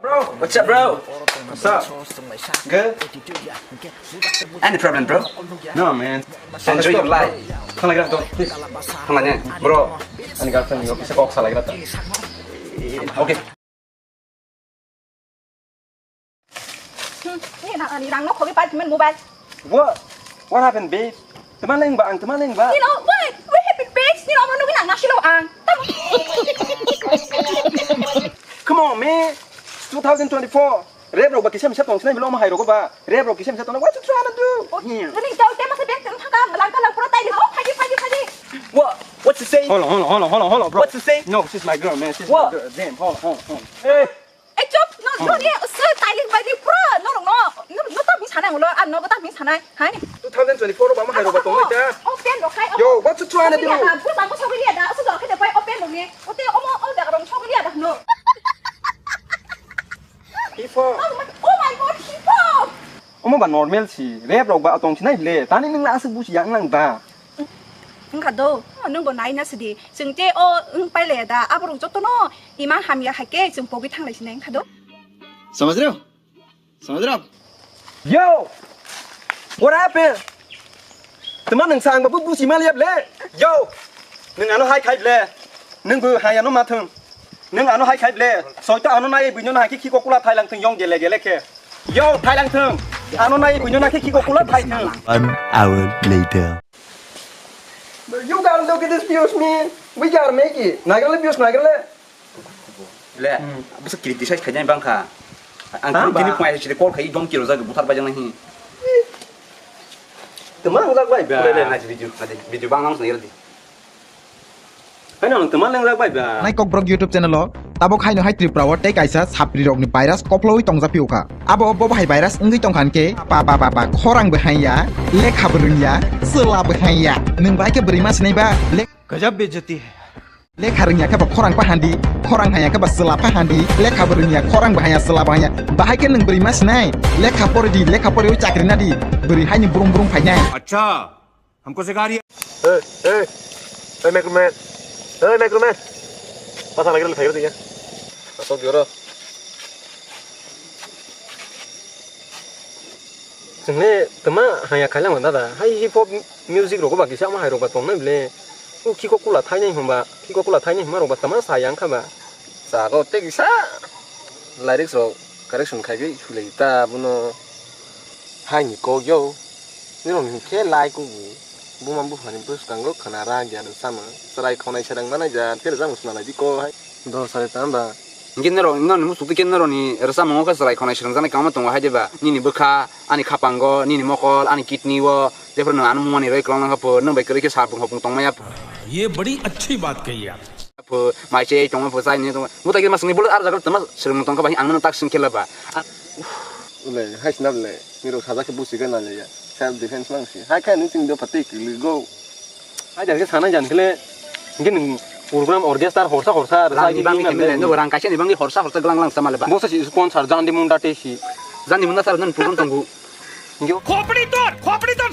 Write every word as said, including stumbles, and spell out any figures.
Bro, what's up, bro? What's up? Good? Any problem, bro? No, man. Enjoy your life. Thangna grab, please. Thangna, bro. Ani girlfriend, yo, kisa kok salai grab. Okay. Hmm, ini nak ani rang no khobi pat men mobile. What? What happened, babe? Teman lain ba, ang teman lain ba. You know, wait, what happened, babe? You know, manu nang nasi lo ang. Come on, man. It's two thousand twenty-four. Rap rok ba kisa misa tong sinai bilo ma hai rok ba. Rap rok kisa misa tong. What you trying to do? Oh, here. Nani jauh tema sebek tentang kan, langka langkura tai ho, pagi pagi pagi. What? What you say? Hold on, hold on, hold on, hold on, hold on, bro. What you say? No, she's my girl, man. She's What? my girl. Damn, hold on, hold on, hold on. Hey. Eh, chop, no, no, Oh. Ni, sir, tai ling bai ni pura, no, no, no, no, no, tak bing sanai, ulo, ah, no, tak bing sanai, hai ni. Two thousand twenty-four ba ma hai rok ba tong ta. Oh, pen rok hai, oh. Yo, what you trying to do? Bang ko sogili ada, so dor ke de pai, oh, pen rok ni, oh, te, omo, oh, da rong sogili ada, no. Hip hop. Oh my, oh my God, hip hop. Omo ba normal si, rap rok ba tong sinai le, tani nung la asuk busi yang nang ba. Wngkha do, nwng bo nai na sidi. Chwng te o wng pai laya da, aborok jotono ima hamya hai khe chwng pogwi thang lai sinai wngkha do. समझ रहे हो? समझ रहे हो आप? Yo! What happened? Tama nwng sa ang babu busi ma liap le. Yo! Nwng ano hai khai le. Nwng bo hai ano ma thung. Nwng ano hai khai le. Soito ano nai buino na hai khe khiko kula thai lang thung yong gele gele khe. Yo, thai lang thung. Ano nai buino na khe khiko kula thai thung. One hour later. You gotta look at this views, man. We gotta make it. Nagarle views, nagarle. Le, bisa criticize khainai bangkha. Ang Tamba. Tini phunai sini call khai dom kiro jaga buthar bajang nahi. Tama ang jak bai ba. Le, le, nai video, nai video bang nang sini di. Hai nang tama ang jak bai ba. Nai Kokborok YouTube channel o tabok haino hai Tripura o tei kaisa sapri rokni virus koploi tongjaphio kha. Abo bo bahai virus wngwi tongkha hwnkhe pa pa pa pa khorang bo haiya, lekha bo rwngya, chwla bo haiya. Nwng bai khe bwrwi ma sinai ba? Le- गजब बेइज्जती है। Lekha rwngya khe ba khorang pa handi, khorang haiya khe ba chwla pa handi, lekha bo rwngya, khorang bo haiya, chwla bo haiya. Bahai khe nwng bwrwi ma sinai? Lekha pori di, lekha pori wi chakri na di. Bwrwi haini brum brum phainai. अच्छा, हमको सिखा रही है। Hey, hey, hey, Microman. Hey, Microman. Pasa lagi, lagi, lagi, ya. Asok, yoro. Chwngni tama haya khailangma dada. Hai hip hop music rogo ba kisa ma hai rok ba tongnai bile. O khiko kula thainai hwnba, khiko kula thainai hwnba rok ba tama sa yang kha ba. Sago tei kisa lyrics rok correction khaigwi sulai ta bono. Hai ni kok yo. Nirok ni khe lai kubu. Buma buphani bwskango khna ra gyan sama. Chwrai khonai serang manai ja, phir jang suna lai di ko hai. Do sari tamba. Hingke norok, norokni muchuk twi khe norokni rwchapmungo khe chwrai khonai srwngjaknai kwbangma tongo hai diba? Nini bwkha, ani khapango, nini mokol, ani kidney o, jephru nwng ano mungmani rwi kwlwng nangkha pho, nwng bai kwrwi khe sal bwkhao bung tongmaya pho. ये बड़ी अच्छी बात कही आप। Pho, mai se tongma pho, chai ni tongma. Mutai khe ma swngni bolo ar jaga tongma swrwngmung tongkha bai, ang nono tak swng khe laba. A- Ule, hai sina ble, nirok sajak khe busi khe naliya. Self defense mang si. Hai khe nung ching do phatwi kwlwi go. Ai jan khe sana jan khle, hingke nung program orchestra horsa horsa rwchapwi Rang ni bangwi manya khe mele, le. Nubo rang kaisa ni bangwi horsa horsa glang glang sama le ba. Bosa si sponsor Jandi Munda te si. Jandi Munda sir nang program tongo. Hingke Khopri tor, khopri tor,